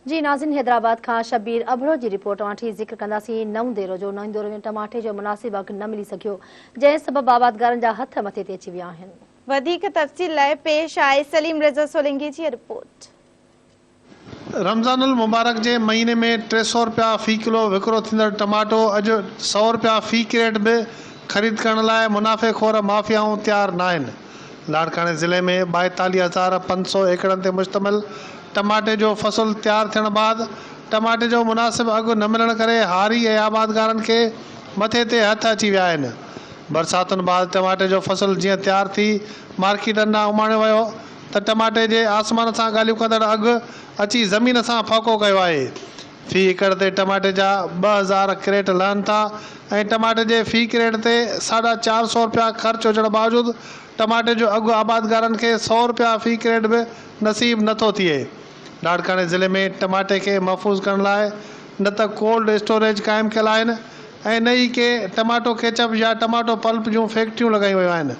جي ناظرين حيدرآباد کان شبير ابڙو جي رپورٽ وانٺي ذڪر ڪنداسين نئون ديرو جو نئون ديرو ۾ ٽماٽي جو مناسب اگهه نه ملي سگهيو جنهن سبب آبادگارن جا هٿ مٿي تي اچي ويا آهن. وڌيڪ تفصيل لاء پيش آهي سليم رضا سولنگي جي رپورٽ. رمضان المبارڪ جي مهيني ۾ 300 رپيا في ڪلو وڪرو ٿيندڙ ٽماٽو اڄ 100 رپيا في ڪريٽ به خريد ڪرڻ لاء منافعي خور مافيائون تيار ناهن. لاڙڪاڻي ضلعي ۾ 42,500 ايڪڙن تي مشتمل ٽماٽي جو فصل تيار ٿيڻ بعد ٽماٽي جو مناسب اگهه نه ملڻ ڪري هاري ۽ آبادگارن کي مٿي تي هٿ اچي ويا آهن. برساتن بعد ٽماٽي جو فصل جيئن تيار ٿي مارڪيٽن ڏانهن اماڻيو ويو ته ٽماٽي جي آسمان سان ڳالهيون ڪندڙ اگهه اچي زمين سان ڦهڪو ڪيو آهي. في ايڪڙ تي ٽماٽي جا 2000 ڪريٽ لهن ٿا ۽ ٽماٽي جي في ڪريٽ تي 450 رپيا خرچ هجڻ باوجود ٽماٽي جو اگهه آبادگارن کي 100 رپيا في ڪريٽ به نصيب نه ٿو ٿئي. لاڙڪاڻي ضلعي ۾ ٽماٽي کي محفوظ ڪرڻ لاء نه ته ڪولڊ اسٽوريج قائم ڪيل آهن ۽ نه ئي ڪي ٽماٽو ڪيچپ يا ٽماٽو پلپ جون فيڪٽريون لڳايون ويون آهن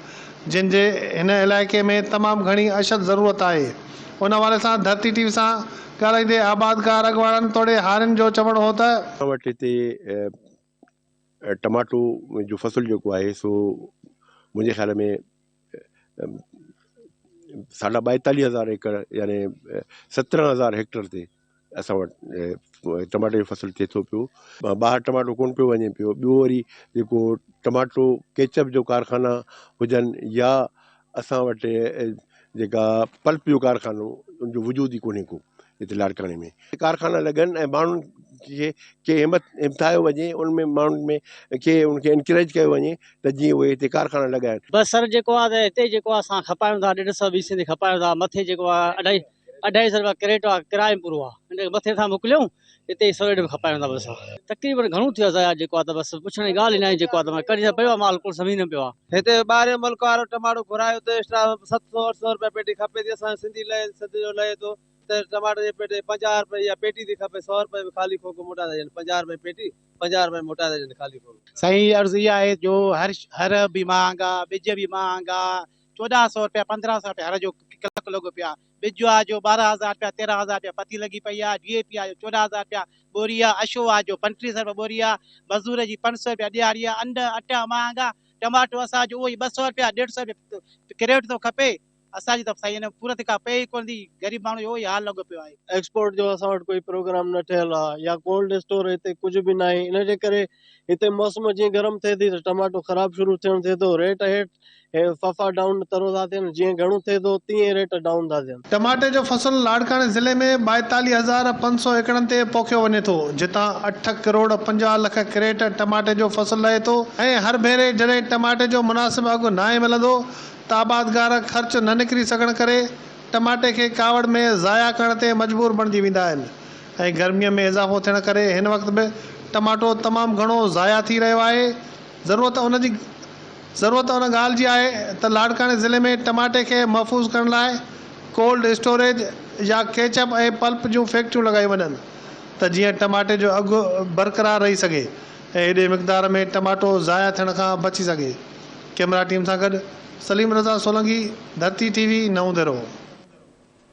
جن جي هن علائقي ۾ تمام گهڻي اشد ضرورت آهي. ان حوالي سان ڌرتي ٽي وي سان ڳالهائيندي آبادگار اڳواڻن توڙي هارين جو چوڻ هو ته. اسان وٽ هتي ٽماٽو جو فصل جيڪو آهي سو منهنجي خيال ۾ 42000 ايڪڙ يعني 17,000 هيڪٽر تي اسان وٽ ٽماٽي جو فصل ٿئي ٿو پيو. ٻاهر ٽماٽو ڪونه پيو وڃي پيو. ٻيو وري جيڪو ٽماٽو ڪيچپ جو ڪارخانا هجن يا اسان وٽ جيڪا پلپ جو ڪارخانو ان جو وجود ئي ڪونهي ڪو هتي لاڙڪاڻي ۾ ڪارخانا لڳن ۽ ماڻهن کي کي همت همٿايو وڃي ان ۾ ماڻهن ۾ کي ان کي انڪريج ڪيو وڃي ته جيئن اهي هتي ڪارخانا لڳائن. بس سر جيڪو آ ته هتي جيڪو آ اسان کپايون ٿا ڏيڍ سئو ٻي سئي تي کپايون ٿا مٿي جيڪو آ اڍائي اڍائي سئو رپيا ڪريٽ آ ڪرايو پورو آ ان کي مٿي ٿا موڪليون اتي ئي سئو ڏيڍ ۾ کپايون ٿا بس تقريبن گهڻو ٿيو آ ضايع جيڪو آ ته بس پڇڻ جي ڳالهه ئي ناهي جيڪو آ ته ڪڏهن ته پيو آ مال ڪل زمين ۾ پيو آ. هتي ٻاهرين ملڪ وارو ٽماٽو گهرايو ته ايڪسٽرا ست سئو اٺ سئو رپيا پيٽي کپي ٿي اسان جو سنڌي لهي سنڌ جو لهي ٿو ته ٽماٽي جي پيٽي 50 رپئي يا پيٽي ٿي کپي سئو رپئي ۾ خالي کوکو موٽائي ٿا ڏين 50 رپئي پيٽي 50 رپئي ۾ موٽائي ٿا ڏين خالي کوکو. سائين عرض اها آهي جو هر هر به مهانگا ٻج به مهانگا 14 سئو رپيا 15 سئو رپيا هر جو ڪلاڪ لڳو پيو آ ٻج آ جو 12,000 رپيا 13,000 رپيا پتي لڳي پئي آ ڊي اي پي آ جو 14,000 رپيا ٻوري آ اشو آ جو 35 سئو رپيا ٻوري آ مزور جي 5 سئو رپيا ڏهاڙي آ انڊ اٽا مهانگا ٽماٽو اسان جو اهو ئي 2 سئو رپيا ڏيڍ سئو رپيا ڪريٽ ٿو کپي اسان جي ته سائين ان پورت ڪا پئي ئي ڪونه ٿي غريب ماڻهو جو اهو ئي حال لڳو پيو آهي. ايڪسپورٽ جو اسان وٽ ڪوئي پروگرام نه ٺهيل آ يا ڪولڊ اسٽور هتي ڪجهه به ناهي ان جي ڪري هتي موسم جيئن گرم ٿئي ٿي ته ٽماٽو خراب شروع ٿيڻ ٿئي ٿو ريٽ هيٺ ففا ڊائون ترو ٿا ٿين جيئن گهڻو ٿئي ٿو تيئن ريٽ ڊائون ٿا ٿين. ٽماٽي جو فصل لاڙڪاڻي ضلعي ۾ 42,500 ايڪڙن تي پوکيو وڃي ٿو، جتان 8 ڪروڙ 50 لک ڪريٽ ٽماٽي جو فصل لهي ٿو ۽ هر ڀيري جڏهن ٽماٽي جو مناسب اگهه ناهي ملندو ته آبادگار خرچ نه نڪري سگهڻ ڪري ٽماٽي کي ڪاوڙ ۾ ضايع ڪرڻ تي مجبور بڻجي ويندا آهن ۽ گرميء ۾ اضافو ٿيڻ ڪري هن وقت به ٽماٽو تمام گهڻو ضايع ٿي رهيو آهي ضرورت ان جي ضرورت ان ڳالهه جي آهي ته لاڙڪاڻي ضلعي ۾ ٽماٽي کي محفوظ ڪرڻ لاء ڪولڊ اسٽوريج يا ڪيچپ ۽ پلپ جون فيڪٽريون لڳايون وڃن ته جيئن ٽماٽي جو اگهه برقرار رهي سگهي ۽ ايڏي مقدار ۾ ٽماٽو ضايع ٿيڻ کان بچي سگهي. ڪئميرا ٽيم سان گڏ سليم رضا سولنگي، ڌرتي ٽي وي، نئون ديرو.